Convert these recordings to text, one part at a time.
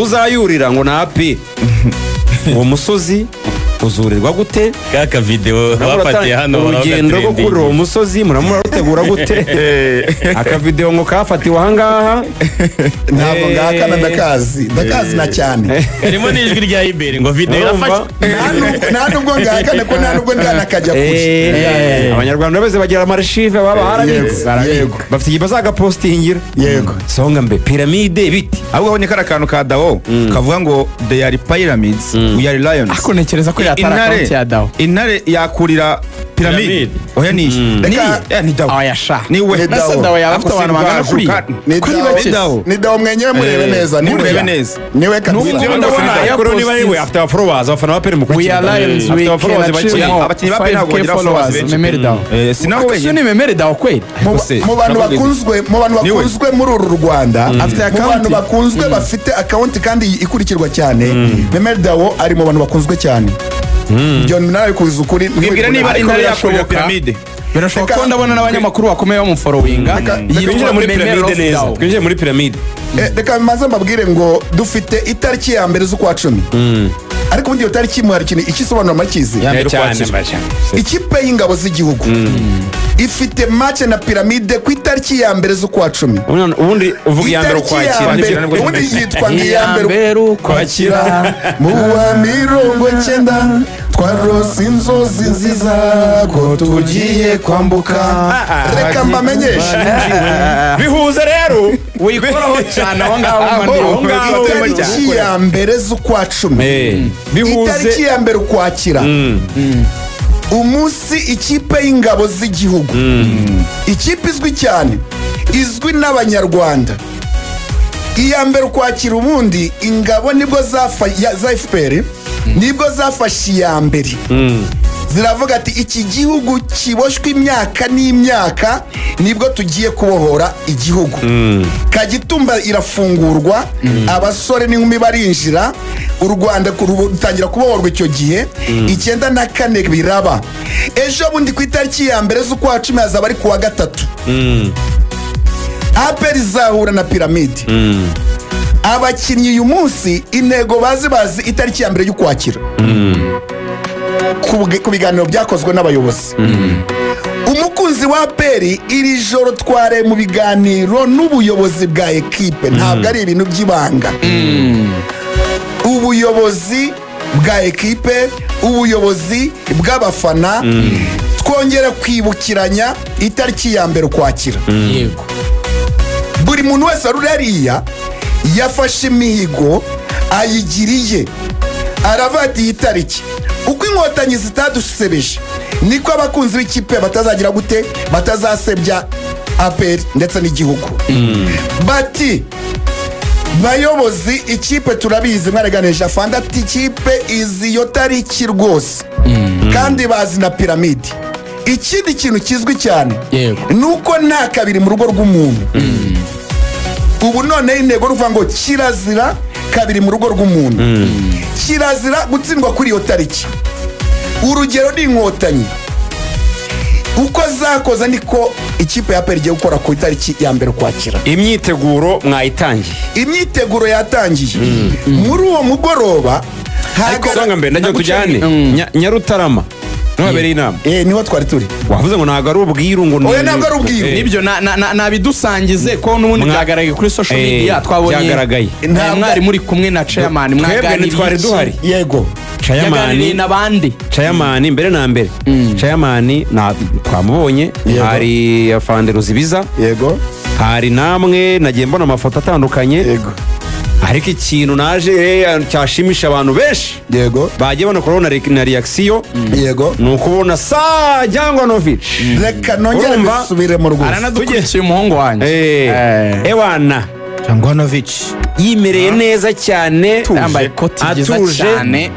Uzayurira ngo napi uwo musozi uzurirwa gute? Kaka video bafatiye hano urugendo rwo kurira uwo musozi murarutegura gute? Aka video ngo kafatiwe aha ngaha ntabwo ngahakana, ndakazi na cyane. Harimo n'ijwi rya Iberi ngo video irafashwe. Nta nubwo ngahakana ko nta nubwo ndanakajya kure. Abanyarwanda bose bagira amarchive baba harabitse bafite igihe bazagapostingira. Yego. Songa mbe piramide biti. Ahubwo abonye kara kantu ka Dao kavuga ngo they are pyramids, we are lions. Ako ntekereza ko yatara account ya Dao. Intare yakurira piramide. Oya ni ni Dao. Oya sha. Ni we. Dao yaba afite abantu bangana kuri. Ni Dao. Ni Dao mwenyewe murebe neza, ni murebe neza. Niwe kabisa. Ndabona niba ari we afite followers abafana ba Peri mukurikira. We are lions, we can abakinyi ba Peri ntabwo bagira followers benshi. Memeri Dao. Sinaho wenyine. Ni Memeri Dao kweli. Mu bantu bakunzwe, mu bantu bakunzwe muri uru Rwanda, mu bantu bakunzwe bafite account kandi ikurikirwa cyane, Memeri Dao ari mu bantu bakunzwe cyane. Ibyo narabikubiza ukuri. Mwibwira niba intare yakurira piramide. Birashoboka ko ndabona n'abanyamakuru bakomeye bamufollowinga. Twinjire muri piramide neza. Twinjire muri piramide. Reka maze mbabwire ngo dufite itariki ya mbere z'ukwa 10. Ariko ubundi iyo tariki hari ikintu ikisobanura makizi. Ikipe y'ingabo z'igihugu ifite match na piramide ku itariki ya mbere z'ukwa 10. Ubundi uvuga iya mbere ukwakira. Ubundi yitwa iya mbere ukwakira mu wa 90 twarose inzozi nziza ko tugiye kwambuka. Reka mbamenyeshe bihuze rero wikoraho cyane aho ngaho. Itariki ya mbere z'ukwa 10, itariki ya mbere ukwakira, umunsi ikipe y'ingabo z'igihugu, ikipe izwi cyane, izwi n'abanyarwanda, iya mbere ukwakira. Ubundi ingabo nibwo za FPR nibwo zafashe iya mbere, ziravuga ati iki gihugu kiboshwe imyaka n'imyaka, nibwo tugiye kubohora igihugu. Kagitumba irafungurwa, abasore n'inkumi barinjira, u Rwanda rutangira kubohorwa icyo gihe. 94 biraba. Ejo bundi ku itariki ya mbere z'ukwa 10 hazaba ari kuwa gatatu, APR izahura na piramide. Abakinnyi uyu munsi intego bazi itariki ya mbere y'ukwakira ku biganiro byakozwe n'abayobozi. Umukunzi wa APR iri joro tware mu biganiro n'ubuyobozi bwa ekipe, ntabwo ari ibintu by'ibanga. Ubuyobozi bwa ekipe, ubuyobozi bw'abafana, twongera kwibukiranya itariki ya mbere ukwakira. Yego. Buri muntu wese ari hariya yafashe imihigo ayigiriye, aravuga ati iyi tariki uko inkotanyi zitadusebeje niko abakunzi b'ikipe batazagira gute, batazasebya APR ndetse n'igihugu. Bati bayobozi ikipe turabizi mwaraganije afanda ati ikipe izi iyo tariki rwose, kandi bazi na piramide. Ikindi kintu kizwi cyane nuko nta kabiri mu rugo rw'umuntu. Ubu none intego ruvuga ngo kirazira kabiri mu rugo rw'umuntu, kirazira gutsindwa kuri iyo tariki. Urugero ni inkotanyi uko zakoze niko ikipe ya APR igiye gukora ku itariki ya mbere ukwakira. Imyiteguro mwayitangiye, imyiteguro yatangiye muri uwo mugoroba. Ariko songa mbere ndagiye tujyane Nyarutarama niho habereye inama. Niho twari turi. Wavuze ngo ntabwo ari ubwiru ngo oya ntabwo ari ubwiru. Nibyo nabidusangize ko n'ubundi byagaragaye kuri social media twabonye byagaragaye. Mwari muri kumwe na chairman mwaganiriye, twari duhari. Yego. Chairman n'abandi. Chairman mbere na mbere. Chairman na twamubonye hari afande Ruzibiza. Yego. Hari namwe nagiye mbona amafoto atandukanye. Yego. Ariko ikintu naje cyashimisha abantu benshi. Yego. Bagiye banakora na reaction. Yego. Nuko sa Jangwanovic. Reka nongere bisubire mu rwose. Aranadukurikiye umuhungu wanjye. Ewana Jangwanovic yimereye neza cyane, yambaye ikoti ryiza cyane.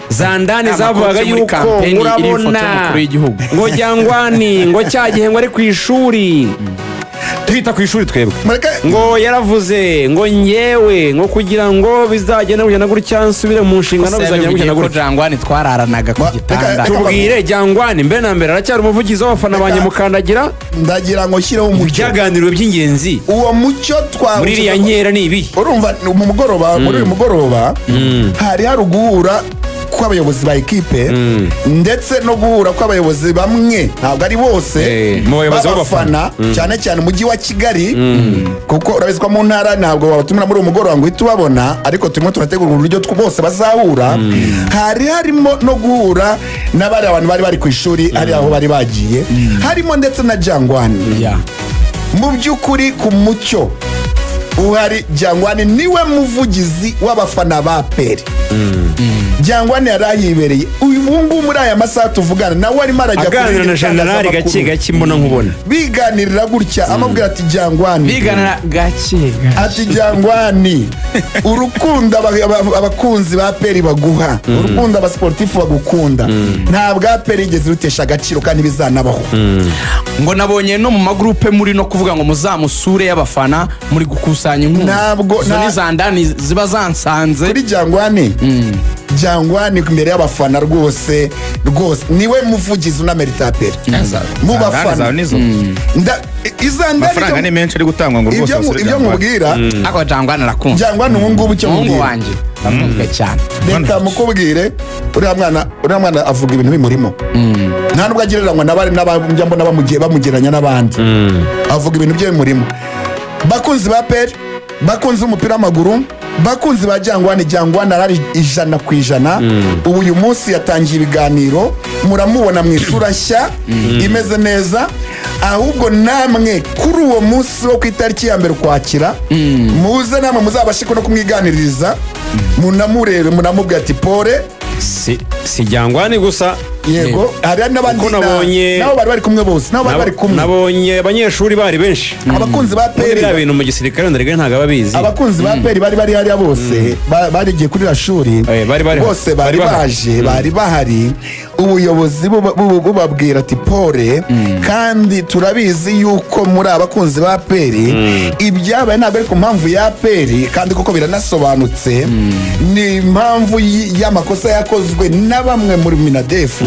Zandani zavugaga yuko urabona ngo Jangwani ngo cyagihe ngo ari ku ishuri. Tuhita ku ishuri twebwe. Mureke- Ngo yaravuze ngo nyewe ngo kugira ngo bizagende gutya na gutya nsubire mu nshingano bizagenda gutya na ko gutya. Jangwani twararanaga ku gitanda. Tubwire Jangwani mbere na mbere aracyari umuvugizi w'abafana ba Nyamukandagira. Ndagira ngo nshyireho umucyo. Ibyaganiriwe by'ingenzi Uwo mucyo twa muri iriya nkera ni ibi. Urumva mu mugoroba, muri uyu mugoroba hari guhura kw'abayobozi ba ekipe ndetse no guhura kw'abayobozi bamwe, ntabwo ari bose, Mu bayobozi b'abafana, cyane cyane umujyi wa Kigali, kuko urabizi ko mu ntara ntabwo babatumira muri uwo mugoroba ngo uhite ubabona, ariko turimo turategura uburyo bose bazahura. Hari harimo no guhura n'abari abantu bari bari ku ishuri, hari aho bari bagiye, harimo ndetse na Jangwani. Mu by'ukuri ku mucyo uhari, Jangwani niwe muvugizi w'abafana ba APR. Jangwani yari ahibereye. Uyu nguyu muri aya masaha tuvugana nawe arimo arajya kuri Aganira na iri generali gake tangazamakuru. gake mbona nkubona. Biganirira gutya, amubwira ati Jangwani, Biganira gake gake. ati Jangwani, urukundo abakunzi ba APR baguha, urukundo abasportifu bagukunda, ntabwo APR yigeze rutesha agaciro kandi bizanabaho. Ngo nabonye no mu magurupe muri no kuvuga ngo muzamusure y'abafana muri gukusanya inkunga. Ntabwo- Izo ni za ndani ziba zansanze. Kuri Jangwani, Jangwani imbere y'abafana rwose rwose niwe muvugizi unamerita APR mu Zandani bafana. zawe nizo. Izandani Amafaranga ni menshi ari gutangwa ngo rwose ibyo basure ibyo Jangwani. nkubwira, Ariko Jangwani arakunzwe. Jangwani ubu ngubu icyo Umuhungu nkubwira, wanjye arakunzwe cyane. Reka mukubwire, uriya mwana avuga ibintu bimurimo, nta nubwo agereranywa n'abari njya mbona bamugereranya n'abandi, avuga ibintu bye bimurimo. Bakunzi ba APR, bakunzi b'umupira w'amaguru, bakunzi ba Jangwani, Jangwani arari 100%. Ubu uyu munsi yatangiye ibiganiro, muramubona mu isura nshya imeze neza. Ahubwo namwe kuri uwo munsi wo ku itariki ya 1 Ukwakira, muze namwe muzabashe no kumwiganiriza, munamurebe, munamubwira ati pole. Si Jangwani gusa. Yego, hari n'abandi Kuko nabonye- nabo bari bari kumwe bose, nabo bari bari kumwe. Nabonye abanyeshuri bari benshi. Abakunzi ba Muri biriya APR, bintu mu gisirikare ndarega ntabwo ababizi. abakunzi ba APR bari bari hariya bose, barigiye kuri iriya shuri. Bari bari Bose bari bari bahari. baje, bari bahari, ubuyobozi bubabwira ati pole, kandi turabizi yuko muri abakunzi ba APR, ibyabaye ntabwo ari ku mpamvu ya APR, kandi koko biranasobanutse, ni impamvu y'amakosa yakozwe na bamwe muri MINADEF,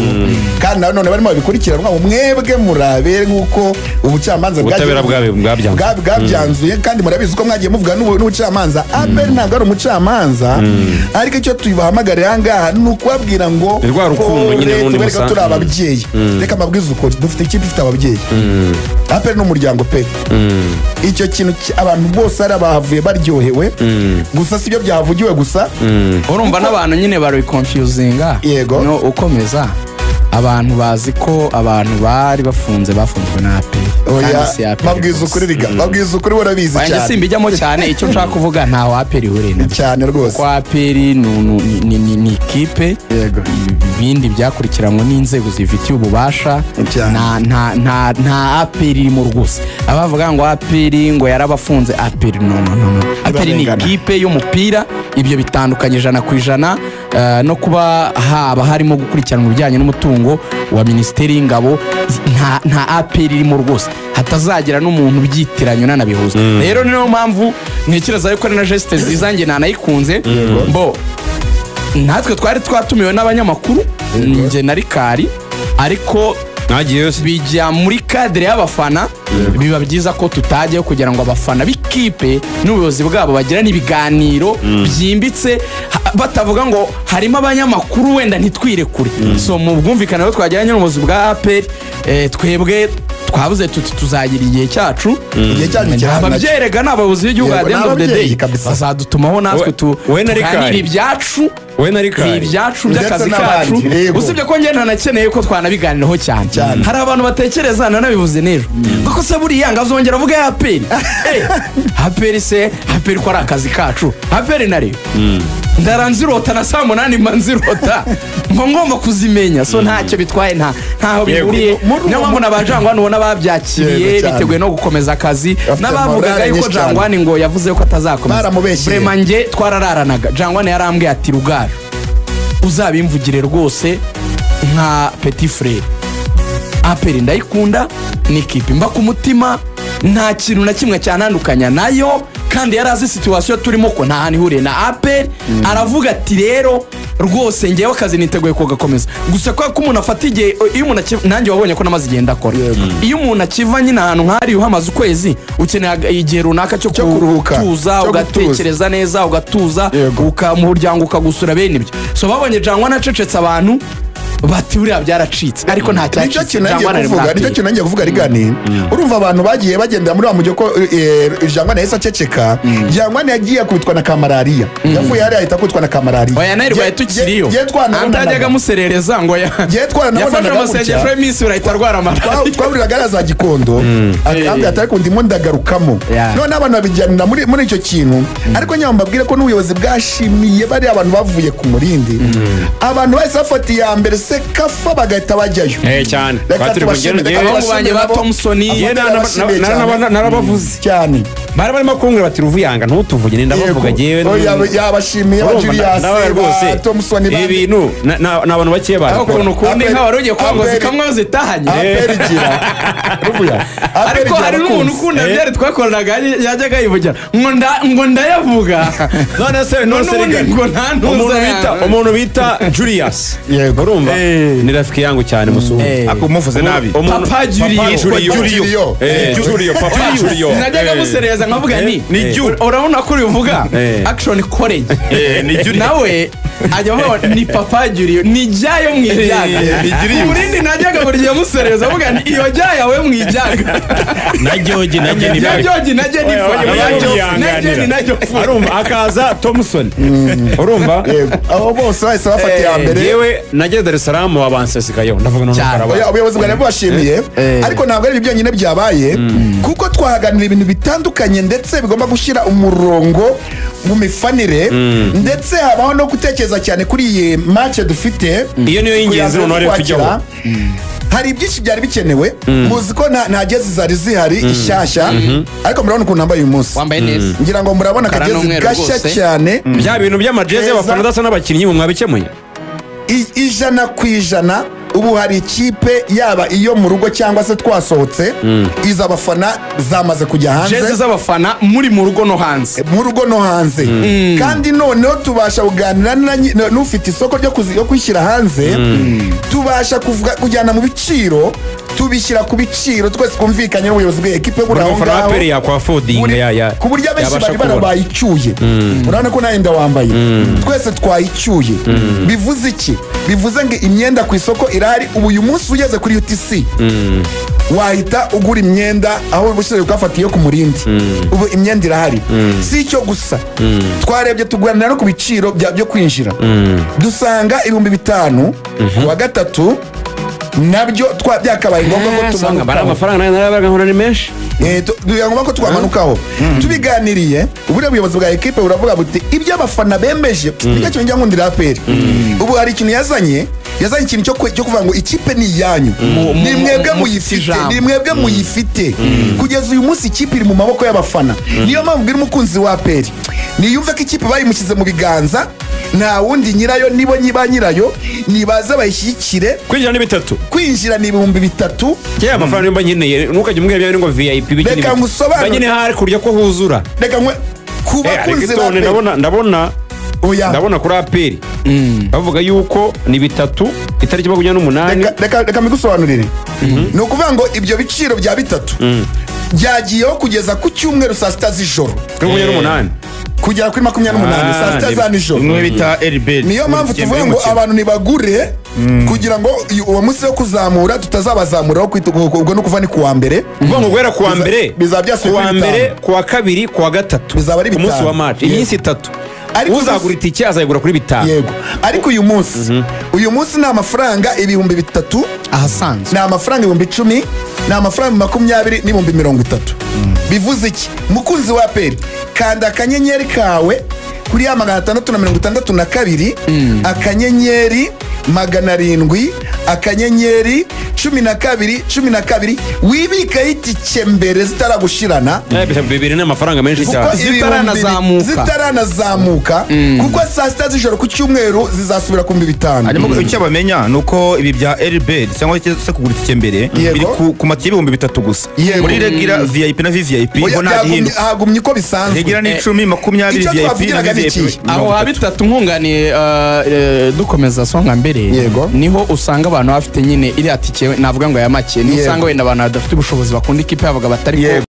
kandi na none barimo babikurikiranwa. Mwebwe murabere nk'uko ubucamanza Ubutabera bwabyanzuye. bwabyanzuye, kandi murabizi ko mwagiye muvuga n'ubucamanza. APR ntabwo ari umucamanza, ariko icyo tubahamagarira aha ngaha ni ukubabwira ngo Ni rwa rukundo nyine pole, n'ubundi tubereke ko musa. turi ababyeyi. Reka mbabwize ukuri, dufite ikipe ifite ababyeyi. APR ni umuryango pe. Icyo kintu abantu bose ari abahavuye baryohewe, gusa si byo byahavugiwe gusa. Urumva n'abantu nyine barabikonfuzinga. Yego. No ukomeza abantu bazi ko abantu bari bafunze bafunzwe na APR. Oya, Kandi si APR babwiza rwose. ukuri, riga babwiza ukuri, urabizi Wanjye cyane. simbijyamo cyane, icyo nshaka kuvuga ntaho APR ihuriye nabyo. Cyane rwose. Kuko APR ni ikipe. Yego. Ibindi byakurikiranwe n'inzego zibifitiye ububasha. Cyane. Nta APR irimo rwose. Abavuga ngo APR ngo yarabafunze, APR no no no no. APR ni Ibarengana. ikipe y'umupira, ibyo bitandukanye 100%, no kuba haba harimo gukurikiranwa ibijyanye n'umutungo wa Minisiteri y'Ingabo, nta APR irimo rwose, hatazagira n'umuntu ubyitiranya unanabihuza. Rero niyo mpamvu ntekereza yuko ari na geste nziza, njye nanayikunze. Bo natwe twari twatumiwe n'abanyamakuru, njye na Rikari, ariko Mwagiyeyo se? bijya muri cadre y'abafana, biba byiza ko tutajyayo kugira ngo abafana b'ikipe n'ubuyobozi bwabo bagirane ibiganiro byimbitse, batavuga ngo harimo abanyamakuru wenda ntitwirekure. So mu bwumvikane rero twagiranye n'ubuyobozi bwa APR, twebwe twabuze tuti tuzagira igihe cyacu. Igihe cyanyu kirahari nacyo. Ababyeyi rega ni abayobozi b'igihugu, Yego, at the end of the ni ababyeyi day kabisa. bazadutumaho natwe We na Rikari. tuganire ibyacu. We na Rikari. Ni ibyacu Ndetse by'akazi n'abandi, kacu. yego. Usibye ko njye ntanakeneye ko twanabiganiraho cyane. Cyane. Hari abantu batekereza, nanabivuze n'ejo, kuko se buriya ngo azongera avuge APR. APR se, APR ko ari akazi kacu, APR na Rayon ndara nzirota na saa 8 mba nzirota, mba ngomba kuzimenya, so ntacyo bitwaye, ntaho bihuriye. Muri uwo Niyo mpamvu na ba Jangwani ubona babyakiriye, Yego cyane. biteguye no gukomeza akazi. Bafite N'abavugaga morale yuko nyinshi cyane. Jangwani ngo yavuze ko atazakomeza, Baramubeshyeye. Vraiment njye twarararanaga, Jangwani yarambwiye ati Rugaju uzabimvugire rwose nka petit frère, APR ndayikunda, ni ikipe mba ku mutima. Nta kintu na kimwe cyanandukanya nayo, kandi yari azi situation turimo ko nta hantu ihuriye na APR. Aravuga ati rero rwose ngewe akazi niteguye kugakomeza. Gusa kubera ko umuntu afata igihe, iyo umuntu nanjye wabonye ko namaze igihe ndakora, iyo umuntu akiva nyine ahantu nk'ahari uhamaze ukwezi, ukeneye igihe runaka cyo kutuza, ugatekereza neza, ugatuza, mu muryango ukagusura bene ibyo. So babonye Jangwa nacecetse abantu bati buriya byaracitse, ariko nta cyacitse. Nicyo kintu nanjye kuvuga rigani. Urumva abantu bagiye bagendera muri wa mujyo ko Jangwa yahise aceceka. Jangwa yagiye akubitwa na kamarariya, yavuye hariya ahita akubitwa na kamarariya. Oya nayo tukiriyo antajyaga amuserereza ngo yafashe amasengesho y'iminsi urahita arwara malariya. Twahuriraga hariya za Gikondo, akambwira ati ariko ndimo ndagarukamo. None abantu babijyanira muri icyo kintu. Ariko nyuma mbabwire ko n'ubuyobozi bwashimiye bariya abantu bavuye ku Murindi. Abantu bahise bafata iya mbere kafa bagahita bajyayo. Cyane. Narabavuze cyane. Bari barimo kumbwira bati Ruvuyanga ntutuvuge, ni ndabavuga jewe. Yabashimiye ba Julius ba Thompson ba ibintu na abantu bake bari. Ukuntu kundi nka warugiye kwango zikamwe zitahanye. APR Ruvuya. Ariko hari n'umuntu ukunda byari twakoranaga yajyaga yivugira ngo ndayavuga. None se umuntu bita Julius. Urumva ni rafiki yangu cyane musuhu. Akumuvuze nabi. Papa Julio. Julio Papa Julio. Najyaga musereza nkavuga ni urabona ko ubivuga Action College. Nawe ajya avuga ni Papa Julio ni jyayo mwijyaga. Urindi najyaga buri gihe musereza avuga ni iyo jyayo we mwijyaga. Na George na Jennifer. Na George na Jennifer. Na Jennifer. Arumva akaza Thompson. Urumva? Abo bose bahise bafata iya mbere. Yewe nageze Dar es Salaam wabansesekayo ndavuga none karaba. Ubuyobozi bwari bubashimiye, ariko ntabwo ari ibyo byonyine byabaye, kuko twahaganira ibintu bitandukanye ndetse bigomba gushyira umurongo mu mifanire, ndetse habaho no gutekereza cyane kuri iyi match dufite. Iyo niyo y'ingenzi noneho rero tujyaho. Hari byinshi byari bikenewe, muzi ko nta jezi zari zihari ishyashya, ariko murabona ukuntu nambaye uyu munsi. Wambaye neza. Ngira ngo murabona akajezi gashya cyane. Bya bintu by'amajezi y'abafana adasa n'abakinnyi mu mwabikemuye. 100% ubu hari ikipe yaba iyo mu rugo cyangwa se twasohotse, iza abafana zamaze kujya hanze. Jezi z'abafana muri mu rugo no hanze. Mu rugo no hanze. Kandi noneho tubasha kuganira n'ufite isoko ryo kwishyira hanze, tubasha kujyana mu biciro, tubishyira ku biciro twese twumvikanye n'ubuyobozi bw'ekipe buri aho ngaho. Ku buryo abenshi bari barabayicyuye. Urabona ko nawe ndawambaye. Twese twayicyuye. Bivuze iki? Bivuze ngo imyenda ku isoko irahari. Ubu uyu munsi ugeze kuri UTC wahita ugura imyenda aho ubushize ukafata iyo ku Murindi. Ubu imyenda irahari. Si icyo gusa, twarebye tuganira no ku biciro byo kwinjira, dusanga 5000 kuwa gatatu nabyo byakabaye ngombwa ko tumanukaho. Amafaranga narabaga nkora ni menshi. Ngombwa ko twamanukaho. Tubiganiriye, ubure buyobozi bwa ekipe buravuga buti ibyo abafana bemeje nicyo kintu njya nkundira APR. Ubu hari ikintu yazanye ikintu cyo kuvuga ngo ikipe ni iyanyu, ni mwebwe muyifite, ni mwebwe muyifite. Kugeza uyu munsi ikipe iri mu maboko y'abafana. Niyo mpamvu bwira umukunzi wa APR niyumve ko ikipe bayimushyize mu biganza, nta wundi nyirayo, nibo ba nyirayo, nibaze bayishyikire. Kwinjira ni 3. Kwinjira ni 3000. Cyangwa amafaranga nimba nkeneye ntukajye umbwira bya ngo VIP bikini. Reka ngusobanure. Nyine hari kurya ko huzura. Reka nkwe kuba kunzi ba ndabona ndabona kuri APR bavuga yuko ni 3 itariki 28. Reka mbigusobanurire. Ni ukuvuga ngo ibyo biciro bya 3 byagiyeho kugeza ku cyumweru saa 6 z'ijoro. 28 kugera kuri 28 saa 6 za nijoro. Imwe bita RB. Niyo mpamvu tuvuga ngo abantu nibagure kugira ngo uwo munsi wo kuzamura tutazabazamuraho, ubwo no kuva ni kuwa mbere. Ubwo ngo guhera kuwa mbere kuwa mbere kuwa kabiri kuwa gatatu bizaba ari 5 umunsi wa match, iminsi 3. Uzagura itike azayigura kuri 5. Yego. Ariko uyu munsi ni amafaranga 3000 ahasanzwe. Ni amafaranga 10,000, ni amafaranga 20 n'ibihumbi 30. Bivuze iki? Mukunzi wa APR, kanda akanyenyeri kawe kuri ya 662 akanyenyeri 700 akanyenyeri 12 12, wibikaho itike mbere zitaragushirana. 2000 ni amafaranga menshi Kuko cyane. Zitaranazamuka. Zitaranazamuka, kuko saa 6 z'ijoro ku cyumweru zizasubira ku 5000. Hanyuma icyo bamenya ni uko ibi bya early bird cyangwa se kugura itike mbere biri ku matike y'3000 gusa. Muri regular, VIP na VVIP Oya, bo nta gihinduka. Hagumye uko bisanzwe. Regular ni 10, 20, Icyo VIP na twavugiraga ni VVIP iki? Aho ha 30. 3000 nkunganiye, dukomeza songa mbere, niho usanga abantu bafite nyine iriya tike, navuga ngo ya make, niho usanga wenda abantu badafite ubushobozi bakunda ikipe bavuga batari ko.